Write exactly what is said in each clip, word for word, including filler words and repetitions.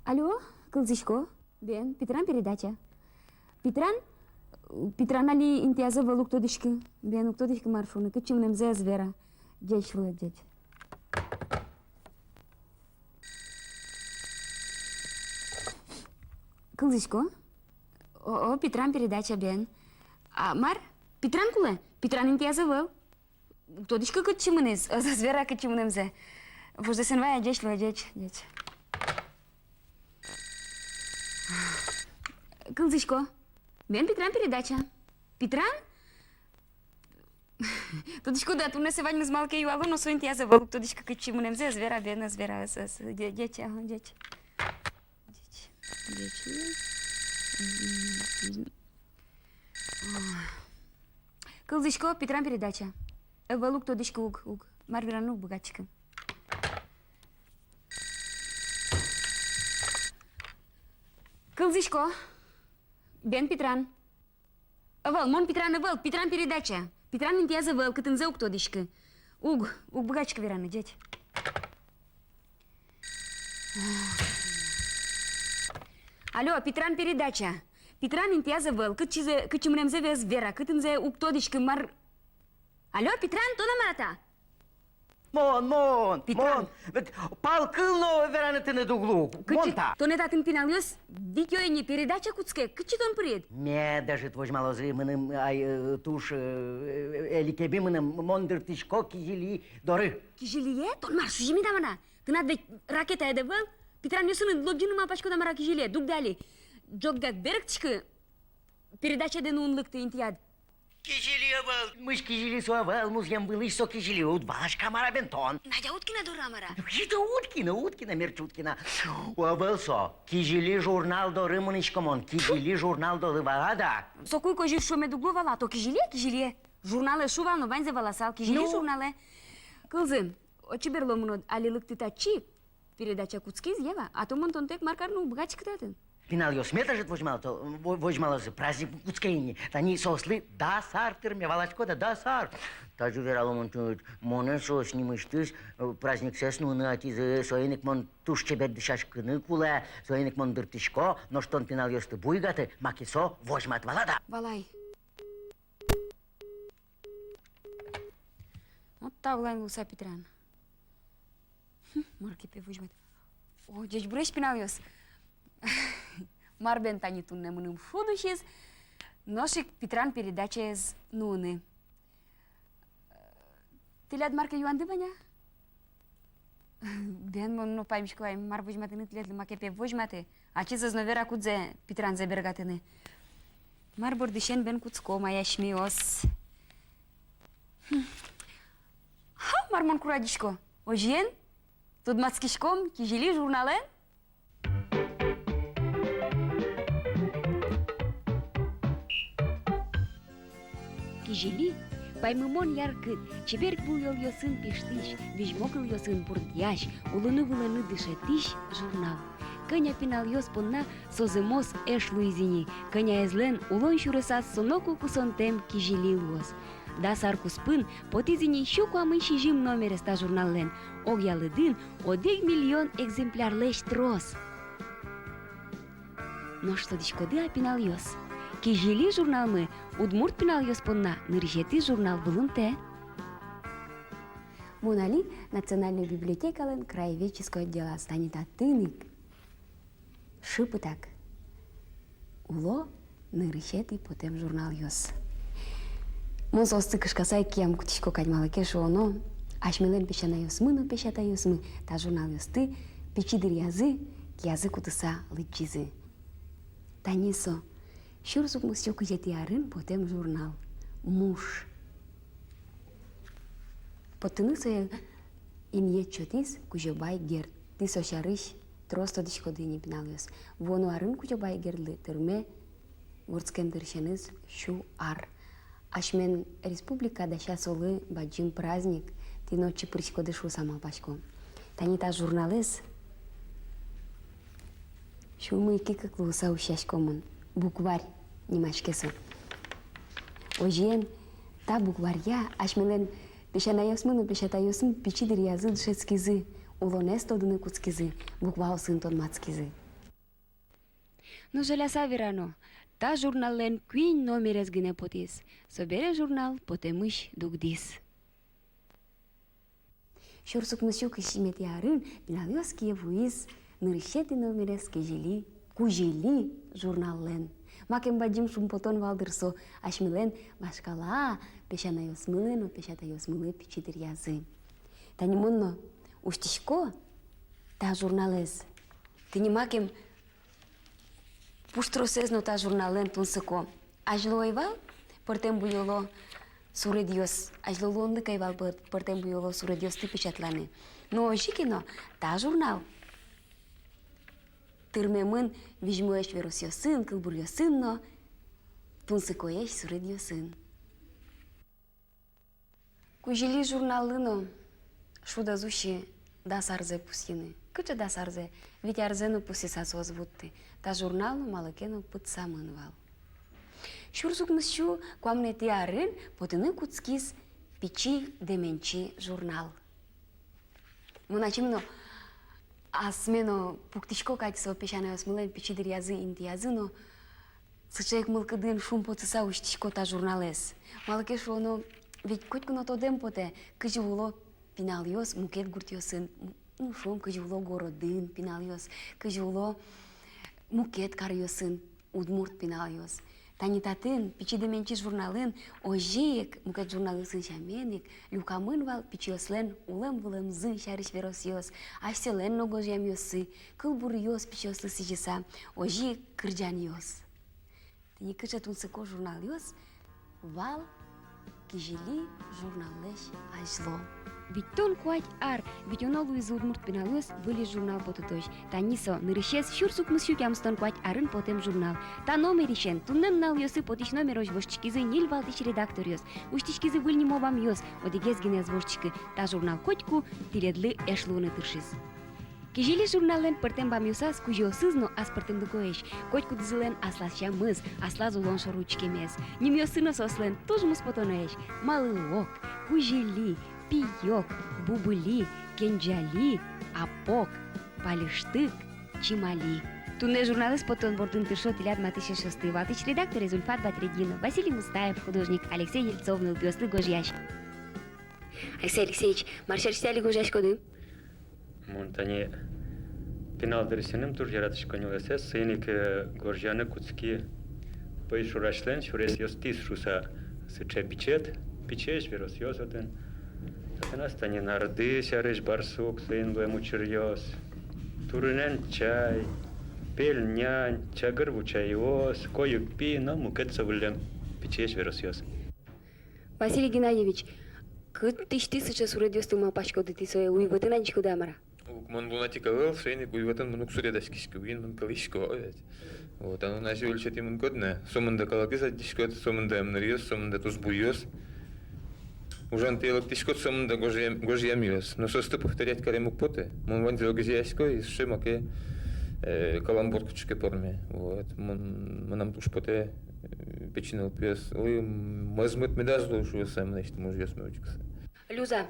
Алло, кылзӥсько. Бен, Питран передача. Питран, Питран али интыяз ӧвӧл, уг тодӥськы. Бен, уг тодӥськы, мар шуыны, кытчы мынэмзэ ӧз вера. Ӟеч луэ, ӟеч. Кылзӥсько. О, о, Питран передача, бен. А мар? Питран кулэ? Питран интыяз ӧвӧл. Уг тодӥськы, кытчы мынӥз, ӧз, ӧз вера, кытчы мынэмзэ. Вождэс эн вае, ӟеч луэ, ӟеч, ӟеч. Кылзӥсько. Бен, Питран передача. Питран? Тодӥськод-а, туннэ сое ваньмыз малы ке юало, но со интыяз ӧвӧл, уг тодӥськы, кытчы мынэмзэ, ӧз вера, бен, ӧз вера, ӧз, ӧз, ӟе-, ӟеч, ага, ӟеч. Ӟеч. Ӟеч. Кылзӥсько, Питран передача. Ӧвӧл, уг тодӥськы, уг, уг. Мар вераны, уг быгатӥськы. Кылзӥсько. Бен, Питран. Ӧвӧл, мон Питран ӧвӧл, Питран передача. Питран интыяз ӧвӧл, кытынзэ, уг тодӥськы. Уг, уг быгатӥськы вераны, ӟеч. Алло, Питран передача. Питран интыяз ӧвӧл, кытчы-, кытчы мынэмзэ ӧз вера, кытынзэ, уг тодӥськы, мар. Алло, Питран, тон-а мар-а та? Мон, мон, Питран. Мон. Ведь пал кыл но вераны тыныд уг лу. Кытчы, мон та. Тонэ татын пиналъёс витё ини, передача кутске, кытчы тон пырид? Мед ӧжыт возьмалозы мыным, ай, э, туж, э, э, эликеби мыным, мон дыртӥсько Кизили доры. Кизилие? Тон мар шуиськод, Питран, а? Тынад ведь ракетаед ӧвӧл. Питранъёсыныд лобӟыны малпаськод-а, мар-а, Кизилие? Дугды али. Ӝоггес берыктӥськы, передачадэ нуыны лыкты интыяд. Кизили ӧвӧл, мыш Кизили со ӧвӧл, музъем вылысь со Кизили, уд валаськы-а, мар-а, бен, тон? Надя Уткина доры-а, мар-а? Ещё Уткина, Уткина, мерч Уткина. Ӧвӧл со, Кизили журнал доры мынӥсько мон, Кизили журнал доры, валад-а? Соку ик озьы шуэмед уг луы вал-а, то Кизилие, Кизилие. Журналэ шу вал но, ваньзэ валасал, Кизили журналэ. Кылзы, отчы берло мынод, али лыкты татчы. Передача кутскиз, Ева, а то мон тонтэк мар карыны уг быгатӥськы татын. Пиналъёс мед ӧжыт возьмало-, то, во-, возьмалозы, праздник кутске ини. Тани соослы дас ар тырме, валаськод-а, дас ар. Тазьы верало мон тыныд, монэ соос нимысьтыз, э, праздниксэс нуыны ӧтизы, соин ик мон туж чебер дышетскыны кулэ, соин ик мон дыртӥсько, нош тон пиналъёсты буйгаты, маке со возьмат, валад-а? Валай. Вот та вылын луыса Питран. Хм, мар ке пе возьмат. О, ӟечбуресь, пиналъёс. Мар бен, тани туннэ мыным шуд усиз нош ик Питран передачаез нуыны. Тӥляд мар ке юанды вань-а? Бен, мон но паймисько вал, мар возьматыны тӥледлы, маке пе возьматы. Ачиз ӧз но вера, кудзэ Питранзэ бергатыны. Мар бордысен бен кутском ай асьмеос? Хм. Ха, мар мон курадӟисько? Озьыен, тодматскиськом Кизили журналэн. Кизили — паймымон яркыт, чебер буёлъёсын пиштӥсь, визьмо кылъёсын бурдъясь, улыны-вылыны дышетӥсь журнал. Кӧня пиналъёс понна со зэмос эш луиз ини, кӧняезлэн улон сюресаз со ноку кусонтэм Кизили луоз. Дас ар куспын потӥз ини сю куамын сизьым номерез та журналлэн, огъя лыдын одӥг миллион экземплярлэсь трос. Нош тодӥськоды-а, пиналъёс, Кизили журналмы удмурт пиналъёс понна нырысетӥ журнал вылымтэ. Мон али Национальной библиотекалэн краеведческой отделаз, тани татын ик шыпытак уло нырысетӥ потэм журналъёс. Мон соосты кышкаса ик киям кутӥсько кадь, малы ке шуоно, асьмелэн песянайёсмы но песятайёсмы та журналъёсты пичи дыръязы киязы кутыса лыдӟизы. Тани со сюрс укмыс сю кызетӥ арын потэм журнал «Муш». Поттыны сое инъет сётӥз Кузебай Герд. Тӥ со сярысь трос тодӥськоды ини, пиналъёс. Вуоно арын Кузебай Гердлы тырме вордскем дырысеныз сю ар. Асьмелэн республика дася солы бадӟым праздник, тӥ но отчы пыриськоды шуыса малпасько. Тани та журналэз сюлмы ик-ик луыса усьтӥсько мон. «Букварь» нимаське со. Озьыен, та букварья асьмелэн песянайёсмы но песятайёсмы пичи дыръязы дышетскизы, улонэз тодыны кутскизы, букваосын тодматскизы. Но жаляса верано, та журналлэн куинь номерез гинэ потӥз. Собере журнал потэмысь дугдӥз. Сюрс укмыс сю кызь сизьыметӥ арын пиналъёс кие вуиз нырысетӥ номерез «Кизили», «Кузили» журналлэн. Макем бадӟым шумпотон вал дыр со асьмелэн вашкала песянайёсмылы но песятайёсмылы пичи дыръязы. Тани мон но усьтӥсько та журналэз. Тӥни макем пуштросэз но та журналлэн тунсыко. Азьло ӧй вал пӧртэм буёло суредъёс, азьло луонлык ӧй вал пӧр-, пӧртэм буёло суредъёсты печатланы. Но озьы ке но, та журнал тырмемын визьмоесь веросъёсын, кылбуръёсын но тунсыкоесь суредъёсын. «Кузили» журналлы но шуд ӧз усьы дас арзэ пусйыны. Кыӵе дас арзэ? Вить арзэ но пусйыса со ӧз вутты. Та журнал но малы ке но пытсамын вал. Сюрс укмыс сю куамынэтӥ арын потыны кутскиз «Пичи Деменчи» журнал. Мон ачим но асме но пуктӥсько кадь со песянайёсмылэн пичи дыръязы, интыязы но, сыӵе ик мылкыдын шумпотыса усьтӥсько та журналэз. Малы ке шуоно, ведь котьку но тодэм потэ, кызьы уло пиналъёс мукет гуртъёсын, м, ну, шуом, кызьы уло городын пиналъёс, кызьы уло мукет каръёсын удмурт пиналъёс. Тани татын, «Пичи Деменчи» журналын, озьы ик мукет журналъёсын сямен ик, люкамын вал пичиослэн улэм-вылэмзы сярысь веросъёс, асьсэлэн но гожъямъёссы, кылбуръёс пичиослы сӥзьыса, озьы ик кырӟанъёс. Тӥни кыӵе тунсыко журналъёс вал «Кизили» журналлэсь азьло. Витьтон куать ар витёно луизы удмурт пиналъёс выль журнал потытозь. Тани со, нырысез сюрс укмыс сю тямыстон куать арын потэм журнал. Та номерысен туннэ нуналъёсы потӥсь номерозь воштӥськизы ньыль валтӥсь редакторъёс, усьтӥськизы выль нимо бамъёс, одӥгез гинэ ӧз воштӥськы: та журнал котьку тӥледлы эш луыны тыршиз. «Кизили» журналлэн пӧртэм бамъёсаз кузёосыз но аспӧртэмлыкоесь, котькудӥзлэн аслаз сямыз, аслаз улон шоры учкемез. Нимъёссы но соослэн туж муспотоноесь: Малыок, Кузили, Пиёк, Бубыли, Кенӟали, Апок, Пальыштык, Чимали. Туннэ журналэз поттон бордын тыршо тӥляд матысь эшъёсты: валтӥсь редакторез Ульфат Батретдинов, Василий Мустаев, художник, Алексей Ельцов, нылпиослы гожъясь. Алексей Алексеевич, мар сярысь тӥ али гожъяськоды? Мон тани пинал дырысеным туж яратӥсько нюлэсэз, соин ик, э, гожъяны кутски пӧйшурасьлэн сюресъёстӥз шуыса, сыӵе бичет, пичиесь веросъёс отын. Татын ас тани нарды сярысь, барсук, соин луэм учыръёс. Турынэн чай, пельнянь, чагыр вучайёс, койык пи но мукет со выллем пичиесь веросъёс. Василий Геннадьевич, кытысь тӥ сыӵе суредъёсты малпаськоды, тӥ сое уйвӧтын адӟиськоды-а, мар-а? Уг, мон лунатик ӧвӧл, соин ик уйвӧтын мон уг суредаськиськы, уйин мон кӧлӥсько, ведь. Вот, а нуназе ульчаетӥ мынӥськод на, сомында калыкез адӟиськод, сомында ымныръёс, сомында тусбуйёс. Ужан тӥ лыктӥськод, сомында гожъям-, гожъямъёс. Но соосты повторять карем уг поты. Мон ваньзэ огазеясько, и сыӵе маке, э, каламбур кыӵе ке пӧрме. Вот. Мон, мынам туж потэ, э, пичи нылпиос. Ой, мӧзмыт медаз луы шуыса, мынэсьтым ужъёсме учкыса. Люза,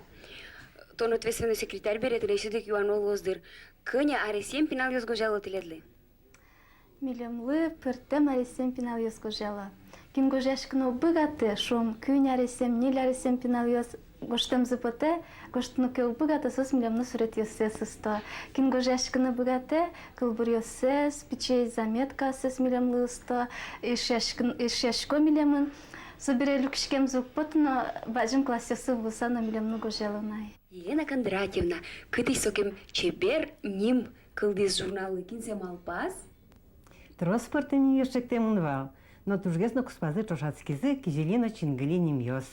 тон ответственный секретарь бере, тынэсьтыд ик юано луоз дыр: кӧня аресъем пиналъёс гожъяло тӥледлы? Милемлы пӧртэм аресъем пиналъёс гожъяло. Кин гожъяськыны уг быгаты, шуом, куинь аресъем, ньыль аресъем пиналъёс гожтэмзы потэ, гожтыны ке уг быгаты, соос милемлы суредъёссэс ысто. Кин гожъяськыны быгатэ, кылбуръёссэс, пичи заметкаоссэс милемлы ысто, эшъяськын-, эшъясько милемын. Собере люкиськемзы уг поты но, бадӟым классъёсы вуыса но милемлы гожъяло на. Елена Кондратьевна, кытысь сокем чебер ним кылдӥз журналлы, кин сое малпаз? Трос пӧртэм нимъёс чектэмын вал, но тужгес но куспазы ӵошатскизы Кизили но Чингыли нимъёс.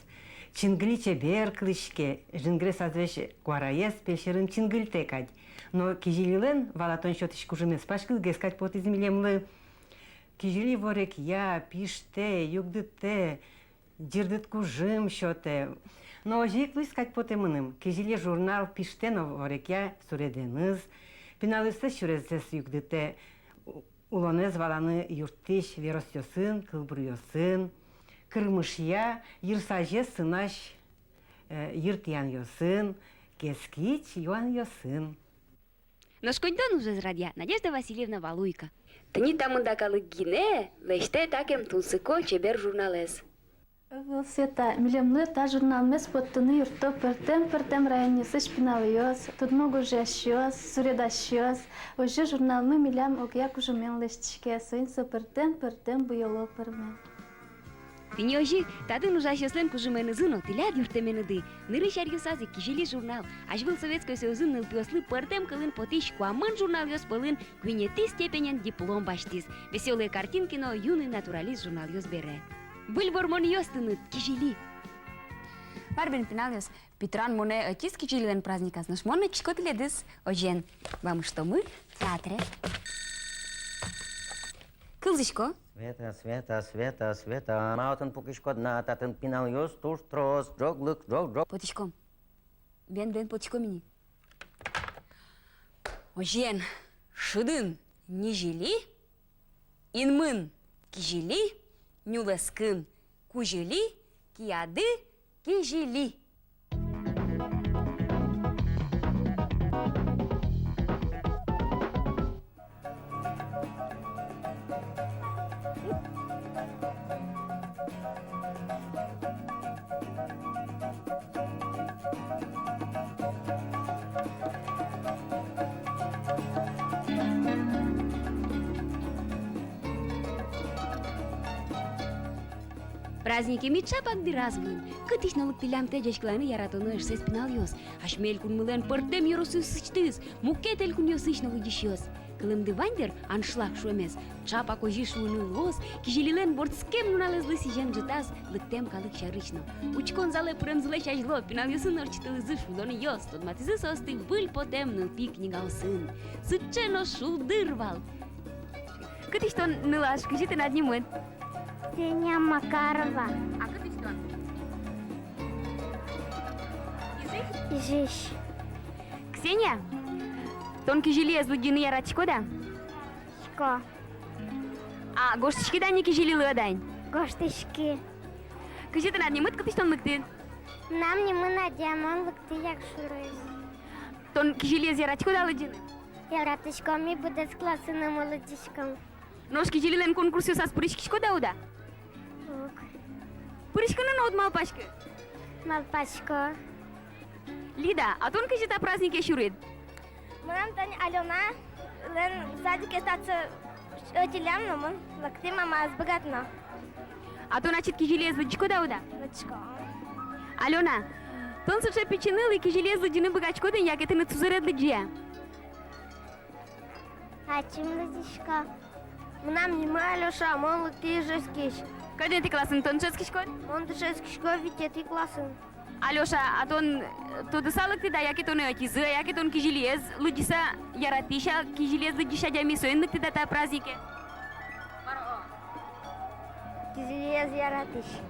Чингыли чебер кылӥське, жингрес азвесь куараез пельсьӧрын чингыльтэ кадь. Но Кизилилэн валатон сётӥсь кужымез паськытгес кадь потӥз милемлы. Кизили ворекъя, пиштэ, югдытэ, ӟырдыт кужым сётэ. Но озьы ик луиз кадь потэ мыным. Кизили журнал пиштэ но ворекъя суредэныз, пиналъёслэсь сюресэз югдытэ, у-, улонэз валаны юрттӥсь веросъёсын, кылбуръёсын, кырмышъя, йырсазез сынась, э, йыртъянъёсын, кескич юанъёсын. Нош коньдон ужез радъя Надежда Васильевна Валуйко. Тӥни та мында калык гинэ лэсьтэ такем тунсыко, чебер журналэз. Ӧвӧл, Света, милемлы та журналмес поттыны юртто пӧртэм-пӧртэм районъёсысь пиналъёс, тодмо гожъясьёс, суредасьёс. Озьы журналмы милям огъя кужымен лэсьтӥське, соин со пӧртэм-пӧртэм буёло пӧрме. Тӥни озьы, татын ужасьёслэн кужыменызы но тӥляд юрттэменыды. Нырысь аръёсаз ик «Кизили» журнал, азьвыл Советской Союзын нылпиослы пӧртэм кылын потӥсь куамын журналъёс пӧлын куинетӥ степенен диплом басьтӥз. «Весёлые картинки» но «Юный натуралист» журналъёс бере. Выль вормонъёс тыныд, «Кизили». Мар бен, пиналъёс, питран монэ ӧтиз «Кизилилэн» праздниказ, нош мон ӧтисько тӥледыз. Озьыен, вамыштомы театре. Кылзӥсько. Света, Света, Света, Света, ма отын пукиськод на, татын пиналъёс туж трос, ӝоглык, ӝог, ӝог. Потӥськом. Бен, бен, потӥськом ини. Озьыен, шудын низили, инмын кизили, нюлэскын кузили, кияды кизили. Праздникемы ӵапак дыраз вуим. Кытысь но лыктӥллям тӥ ӟечкыланы яратоно эшсэс пиналъёс. Асьме элькунмылэн пӧртэм ёросъёсысьтыз, мукет элькунъёсысь но лыдӟисьёс. Кылэмды вань дыр аншлаг шуэмез. Ӵапак озьы шуыны луоз «Кизилилэн» вордскем нуналэзлы сӥзем ӝытаз лыктэм калык сярысь но. Учкон залэ пыремзылэсь азьло пиналъёсын ортчытылӥзы шудонъёс, тодматӥзы соосты выль потэм нылпи книгаосын. Сыӵе но шулдыр вал. Кытысь тон, нылаш, кызьы тынад нимыд? Ксения Макарова. А кытысь тон? Ижысь? Ижысь. Ксения, тон «Кизилиез» лыдӟыны яратӥськод-а? Яратӥсько. А гожтӥськид-а ни «Кизилилы»? Ӧвӧл-а? Гожтӥськи. Кызьы тынад нимыд, кытысь тон лыктӥд? Мынам нимы Надя, мон лыктӥ Якшурысь. Тон «Кизилиез» яратӥськод-а лыдӟыны? Яратӥсько, ми быдэс классынымы лыдӟиськом. Нош «Кизилилэн» конкурсъёсаз пыриськиськод-а, уд-а? Уг. Пыриськыны но уд малпаськы? Малпасько. Лида, а тон кызьы та празднике сюрид? Мынам тань Алёналэн садике татчы ӧтиллям но, мон лыктӥ мамаез быгатыны. А тон ачид «Кизилиез» лыдӟиськод-а, уд-а? Лыдӟисько. Алёна, тон сыӵе пичи ныл ик «Кизилиез» лыдӟыны быгатӥськод ини, яке тыныд сузэред лыдӟе-а? Ачим лыдӟисько. Мынам нимы Алёша, мон лыктӥ Ижевскысь. Кӧнятӥ классын тон дышетскиськод? Мон дышетскисько витетӥ классын. Алёша, а тон, э, тодыса лыктӥд-а, яке тонэ ӧтизы, яке тон «Кизилиез» лыдӟыса яратӥсь-а, «Кизилиез» лыдӟись адями, соин лыктӥд-а та празднике? «Кизилиез» яратӥсь.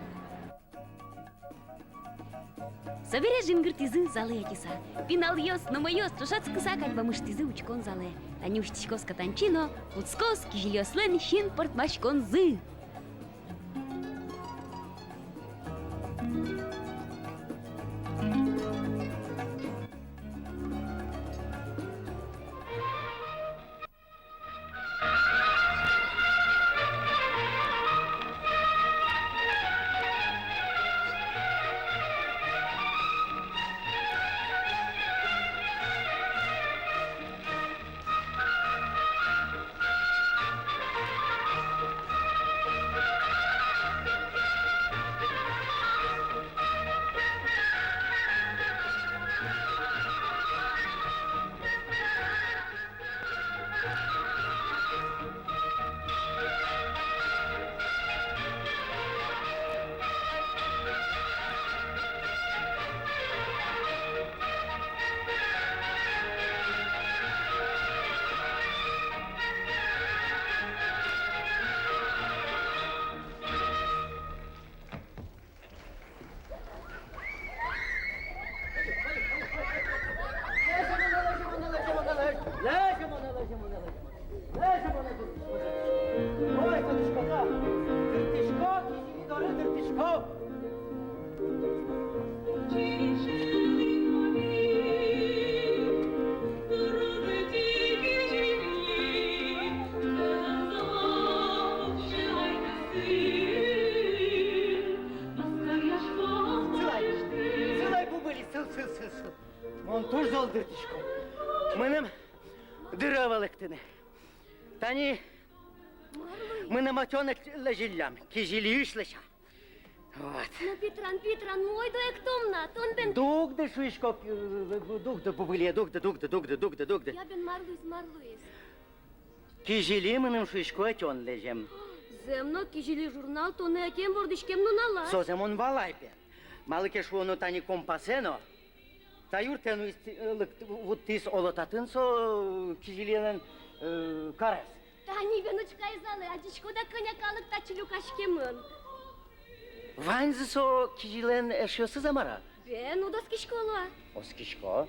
Собере жингыртӥзы залэ ӧтиса. Пиналъёс, номыръёс ӵошатскыса кадь вамыштӥзы учкон залэ. Тани усьтӥськоз катанчи но кутскоз кизилиослэн синпӧртмаськонзы. Мон туж зол дыртӥсько. Мыным дыр ӧвӧл эктыны. Тани мыным ӧтён лэзиллям, кизилиысь лэся. Вот. Но, Питран, Питран, ну ойдо эктом на, тон бен. Дугды, шуисько, э, дугды, бу-, вылэ, дугды, дугды, дугды, дугды, дугды. Я бен, мар луиз, мар луиз? Кизили мыным, шуисько, ӧтён лэзем. Зэм но, кизили журнал тонэ ӧтем вордӥськем нуналаз. Созэ мон валай бен. Малы ке шуоно, тани компасэн но. Та юртэ нуиз, э, лык-, вуттӥз, оло, татын со, э, кизилилэн, э, карез. Тани бен учкы ай залэ, адӟиськод-а, кӧня калык татчы люкаськемын. Ваньзы со кизилилэн эшъёсыз-а, мар-а? Бен, уд оскиськы, оло-а? Оскисько.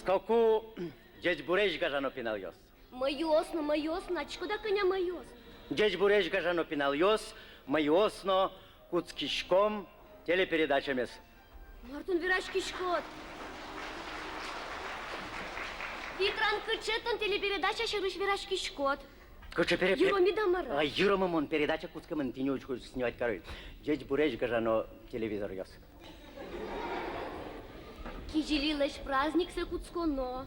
Скоку ӟечбуресь, гажано пиналъёс. Мӧйыос но, мӧйыос но, адӟиськод-а, кӧня мӧйыос. Ӟечбуресь, гажано пиналъёс, мӧйыос но, кутскиськом телепередачамес. Мар тон вераськиськод? Питран, кыӵе тон телепередача сярысь вераськиськод? Кыӵе пере-, пе-, йыромид-а, мар-а? А, йыромы, мон передача кутскемын, тӥни учкы, снимать каро. Ӟечбуресь, гажано телевизоръёс. Кизилилэсь праздниксэ кутсконо.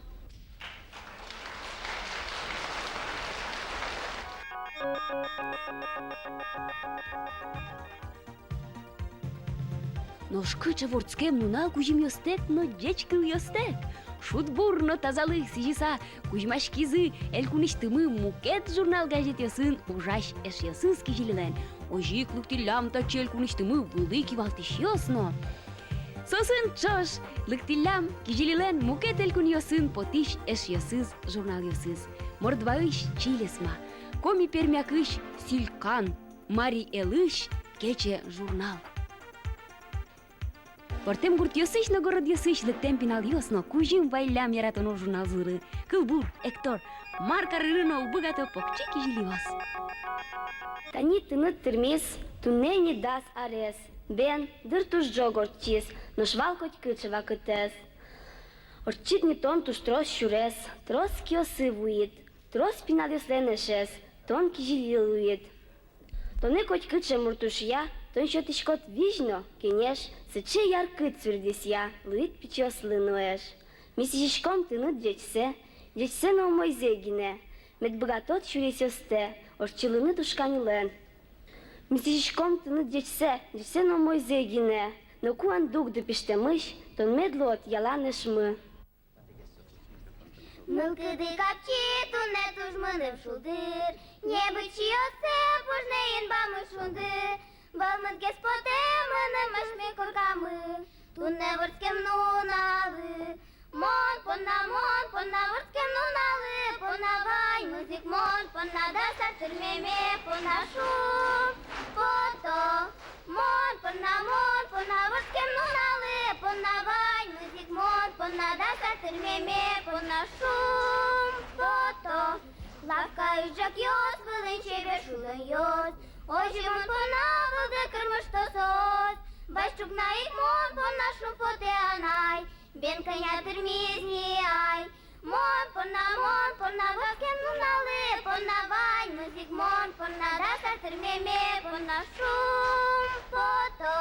Нош кыӵе вордскем нунал кузьымъёстэк но ӟеч кылъёстэк! Шудбур но тазалык сӥзьыса, кузьмаськизы элькунысьтымы мукет журнал-газетъёсын ужась эшъёсыз кизилилэн. Озьы ик лыктӥллям татчы элькунысьтымы вылӥ кивалтӥсьёс но. Соосын ӵош лыктӥллям кизилилэн мукет элькунъёсын потӥсь эшъёсыз, журналъёсыз. Мордваысь «Чилесма», Коми-Пермякысь «Силькан», Марий Элысь «Кече» журнал. Пӧртэм гуртъёсысь но городъёсысь лыктэм пиналъёс но кузьым вайиллям яратоно журнал зыры. Кылбур, эктон, мар карыны но уг быгато покчи кизилиос. Тани тынад тырмиз туннэ ини дас арес. Бен, дыр туж ӝог ортчиз, нош вал котькыӵе вакытэз. Ортчид ни тон туж трос сюрес, трос киосы вуид, трос пиналъёслэн эшез, тон кизили луид. Тонэ котькыӵе мурт ушъя, тон сётӥськод визь но кенеш, сыӵе яркыт суредъёсъя луид пичиослы но эш. Ми сӥзиськом тыныд ӟечсэ, ӟечсэ но умойзэ гинэ, мед быгатод сюресъёстэ ортчылыны туж каньылэн. Ми сӥзиськом тыныд ӟечсэ, ӟечсэ но умойзэ гинэ, ноку эн дугды пиштэмысь, тон мед луод ялан эшмы. Мылкыды капчи туннэ туж мыным шулдыр, небычиоссэ пужме инбамы шунды. Вӧлмытгес потэ мыным эшме коркамы, туннэ вордскем нуналы. Мон понна, мон понна вордскем нуналы понна, ваньмыз ик мон понна, дас ар тырмеме понна шумпото. Мон понна, мон понна вордскем нуналы понна, ваньмыз ик мон понна, дас ар тырмеме понна шумпото. Лавкаысь ӝӧкъёс вылын чебер шудонъёс, озьы мон понна вылды кырмышто соос. Вазь ӵукна ик мон понна шумпотэ анай, бен, кӧня тырмиз ни ай. Мон понна, мон понна вордскем нуналы понна, ваньмыз ик мон понна, дас ар тырмеме понна шумпото.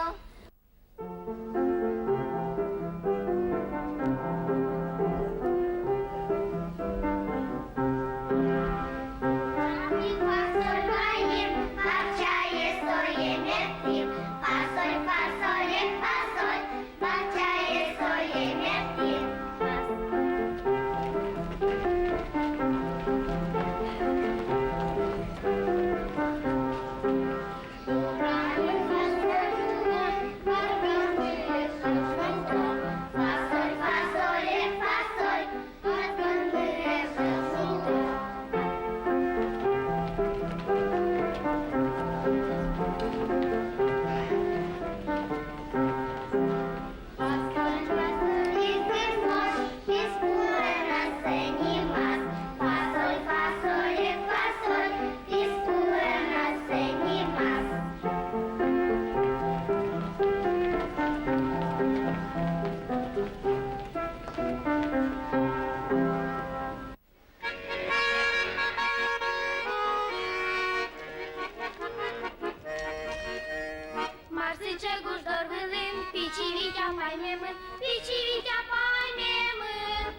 Пичи Витя паймемын.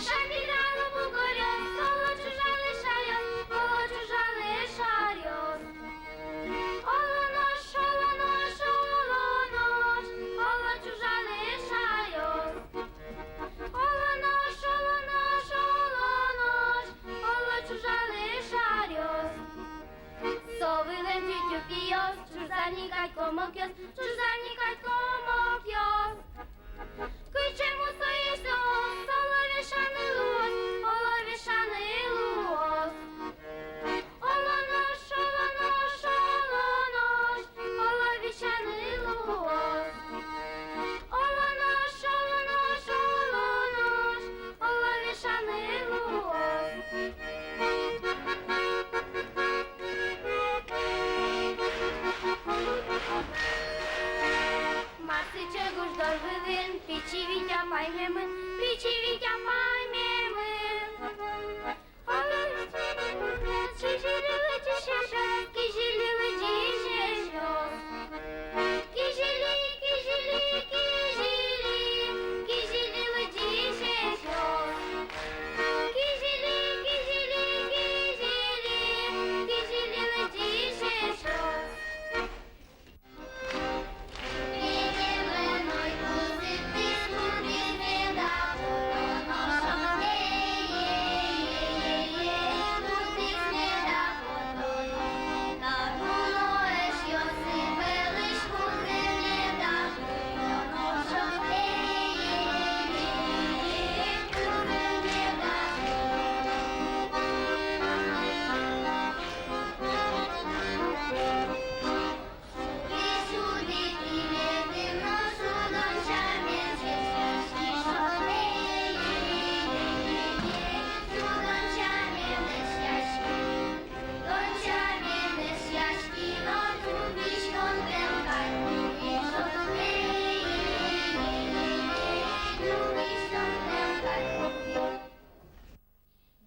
Шампидало бугоръёс, оло, чужало шаръёс, оло, чужало шаръёс. Оло нош, оло нош, оло нош, оло, чужало шаръёс. Оло нош, оло нош, оло нош, оло, чужало шаръёс. Со вылын тю-тю пиос, чужзэ ни кадь комокъёс, чужзэ ни кадь комокъёс. Кыӵе мусоесь соос, оло, вешаны луоз, оло, вешаны луоз. Оло нош, оло нош, оло нош, оло, вешаны луоз. Оло нош, оло нош, оло нош, оло, вешаны луоз. Мар сыӵе гуж дор вылын Пичи Витя паймемын, Пичи Витя паймемын.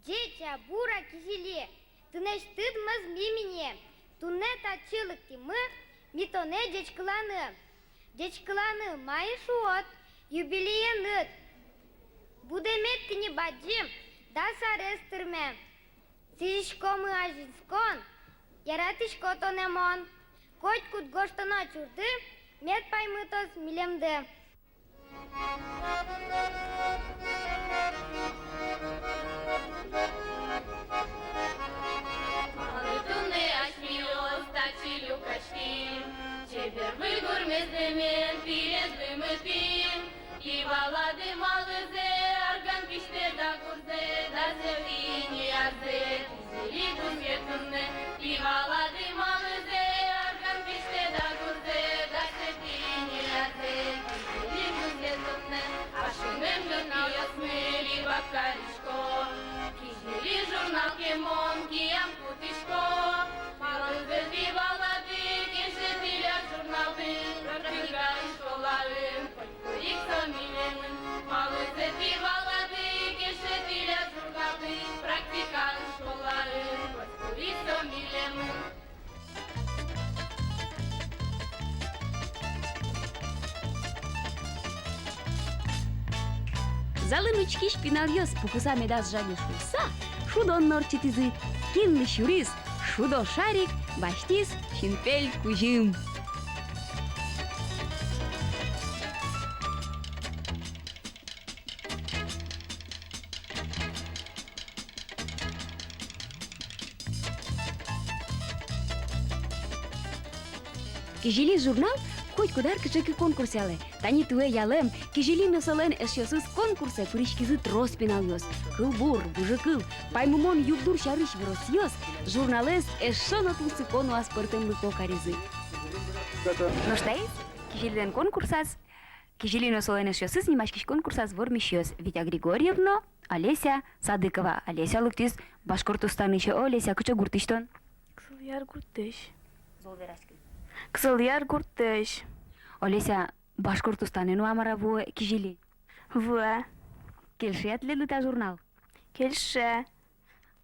Ӟеч-а, бур-а, Кизили, тынэсьтыд мӧзми мине. Туннэ татчы лыктӥмы ми тонэ ӟечкыланы. Ӟечкыланы, маин шуод, юбилееныд. Будэмед тӥни бадӟым, дас арес тырме. Сӥзиськомы азинскон, яратӥсько тонэ мон. Котькуд гожтоно чурды мед паймытоз милемды. Малы туннэ асьмеос татчы люкаським, чебер выль гурмездэмен тӥледлы мытӥм. Тӥ валады, малызэ арган пиштэ дагурзэ, дасэтӥ ини азэ, Кизили кузьме туннэ. Тӥ валады, малызэ арган пиштэ дагурзэ, дасэтӥ ини азэ, Кизили кузьме туннэ. Ашкыным гыркиосмы либак карисько, Кизили журнал ке мон киям кутӥсько. Малызэ тӥ валады, кельше тӥляд журналды, практикаын школаын. Котькуд ик со милемын. Малызэ тӥ валады, кельше тӥляд журналды, практикаын школаын. Котькуд ик со милемын. Залын учкись пиналъёс пукыса медаз жале шуыса, шудон но ортчытӥзы. Кинлы сюриз шудо шарик, басьтӥз синпель кузьым. «Кизили» журнал котькуд ар кыӵе ке конкурс ялэ. Тани туэ ялэм «Кизили» но солэн эшъёсыз конкурсэ пыриськизы трос пиналъёс. Кылбур, выжыкыл, паймымон югдур сярысь веросъёс журналэз эшшо но тунсыко но аспӧртэмлыко каризы. Нош таиз «Кизилилэн» конкурсаз «Кизили» но солэн эшъёсыз нимаськись конкурсаз вормисьёс: Витя Григорьев но Олеся Садыкова. Олеся лыктӥз Башкортостанысь. Олеся, кыӵе гуртысь тон? Кызылъяр гуртысь. Зол вераськы. Кызылъяр гуртысь. Олеся, Башкортостанэ но, мар-а, вуэ «Кизили»? Вуэ. Кельше-а тӥледлы та журнал? Кельше.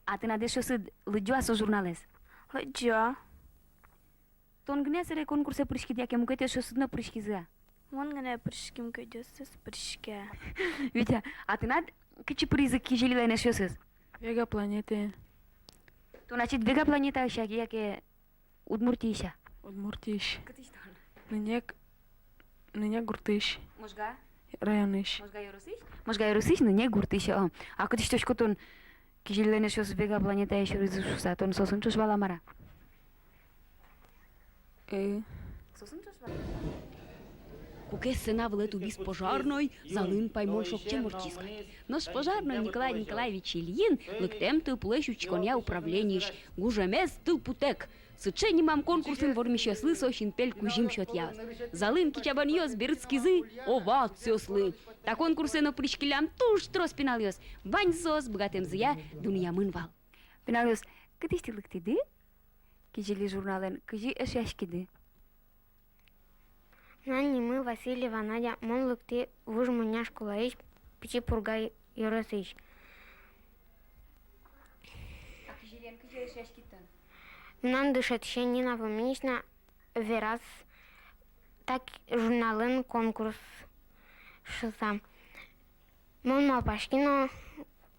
А тынад эшъёсыд лыдӟо-а со журналэз? Лыдӟо. Тон гинэ-а сэре конкурсэ пыриськид, яке мукет эшъёсыд но пыриськизы-а? Мон гинэ пыриським, кӧдёсыз пыриське. Витя, а тынад кытчы пыризы Кизилилэн эшъёсыз? Вега планетае. Тон ачид Вега планетаысь яке Удмуртиысь-а? Удмуртиысь. Кытысь тон? Нынек, Нынек гуртысь. Можга? Районысь. Можга ёросысь? Можга ёросысь, Нынек гуртысь, о. А кытысь тодӥськод тон, Кизилилэн эшъёсыз Вега планетае сюризы шуса, тон соосын ӵош вал-а, мар-а? Э. Соосын ӵош вал-а? Куке сцена вылэ тубиз пожарной, залын паймон шокчем ортчиз кадь. Нош пожарной Николай Николаевич Ильин лыктэм тылпулэсь учконъя управлениысь, гужемез тылпутэк. Сыӵе нимам конкурсын вормисьёслы со синпель кузьым сётъяз. Залын кичабонъёс берытскизы овациослы. Та конкурсэ но пыриськиллям туж трос пиналъёс. Ваньзы соос быгатэмзыя дунъямын вал. Пиналъёс, кытысь тӥ лыктӥды? Кизили журналэн кызьы эшъяськиды? Мынам нимы Васильева Надя, мон лыктӥ Вуж Мунья школаысь, Пичи Пурга ёросысь. А Кизилиен кызьы эшъяськид тон? Мынам дышетӥсе Нина Фоминична вераз, та журналын конкурс шуса. Мон малпаськи но,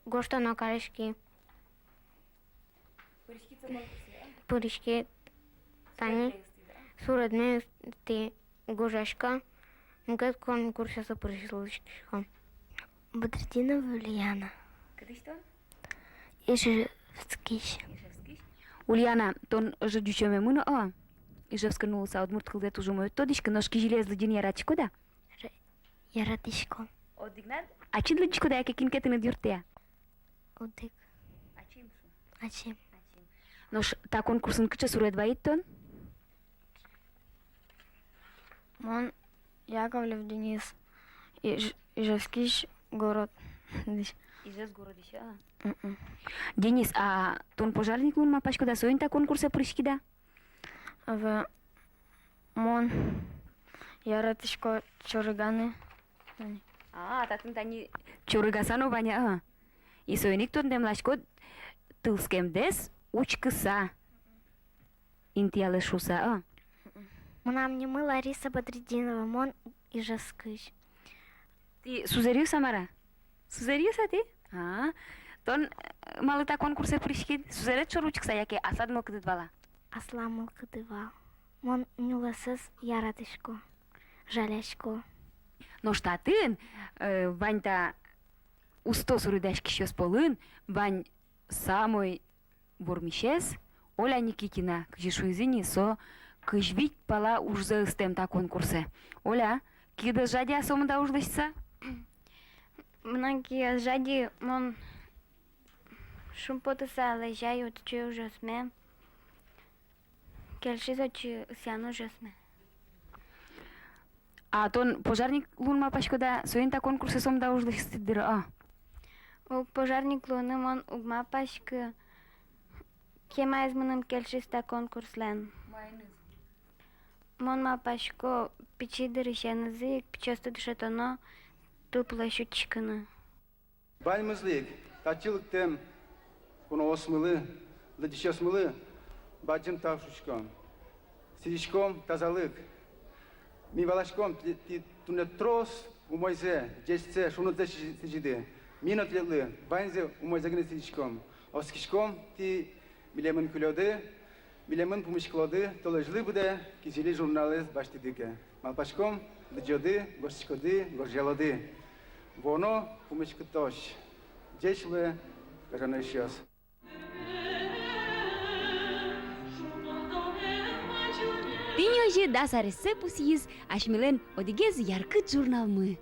гожтоно кариськи. Пыриськид со конкурсэ, а? Пыриськи, тани. Суредме ыстӥ, гожъясько, мукет конкурсъёсы пыриськисько. Бадрутдинова Ульяна. Кытысь тон? Ижевскысь. Ижевскысь. Ульяна, тон озьы ӟучомемын, о? Ижевскын улыса, удмурт кылдэ туж умой уд тодӥськы, нош Кизилиез лыдӟыны яратӥськод-а? Ра-, яратӥсько. Одӥгнад ачид лыдӟиськод-а, яке кин ке тыныд юрттэ-а? Одӥг. Ачим шу. Ачим. Ачим. Нош та конкурсын кыӵе суред вайид тон? Мон Яковлев Денис, Иж-, Ижевскысь городысь. Ижевск городысь, а? Мгм. Денис, а тон пожарник луыны малпаськод-а, соин та конкурсэ пыриськид-а? Ӧвӧл, мон яратӥсько чорыганы. А, татын тани чорыгаса но вань-а? И соин ик тон дэмласькод тылскемдэс учкыса интыялэ шуса, а? Мынам нимы Лариса Бадрутдинова, мон Ижевскысь. Тӥ сузэръёс-а, мар-а? Сузэръёс-а тӥ? А, тон, э, малы та конкурсэ пыриськид? Сузэред шоры учкыса яке аслад мылкыдыд вал-а? Аслам мылкыды вал. Мон нюлэсэз яратӥсько, жалясько. Нош татын, э, вань та усто суредаськисьёс пӧлын вань самой вормисез Оля Никитина, кызьы шуизы ини, со кызь вить пала ужзэ ыстэм та конкурсэ. Оля, киыд ӧз жадьы-а сомында уж лэсьтыса? Мынам киы ӧз жадьы, мон шумпотыса лэзяй отчы ужъёсме. Кельшиз отчы ысъян ужъёсме. А тон пожарник луыны малпаськод-а, соин та конкурсэ сомында уж лэсьтӥд дыр, а? Уг, пожарник луыны мон уг малпаськы. Кемаез мыным кельшиз та конкурслэн. Маиныз? Мон малпасько, пичи дырысенызы ик пичиосты дышетоно тылпулэсь учкыны. Ваньмызлы ик, татчы лыктэм куноосмылы, лыдӟисьёсмылы бадӟым тау шуиськом. Сӥзиськом тазалык. Ми валаськом, тӥ, тӥ туннэ трос умойзэ, ӟечсэ, шунытсэ сӥ-, сӥзиды. Ми но тӥледлы ваньзэ умойзэ гинэ сӥзиськом. Оскиськом, тӥ милемын кылёды, милемын пумиськылоды, толэзьлы быдэ «Кизили» журналэз басьтӥды ке. Малпаськом, лыдӟоды, гожтӥськоды, гожъялоды. Вуоно пумиськытозь. Ӟеч луэ, гажано эшъёс. Тӥни озьы дас арессэ пусйиз асьмелэн одӥгез яркыт журналмы.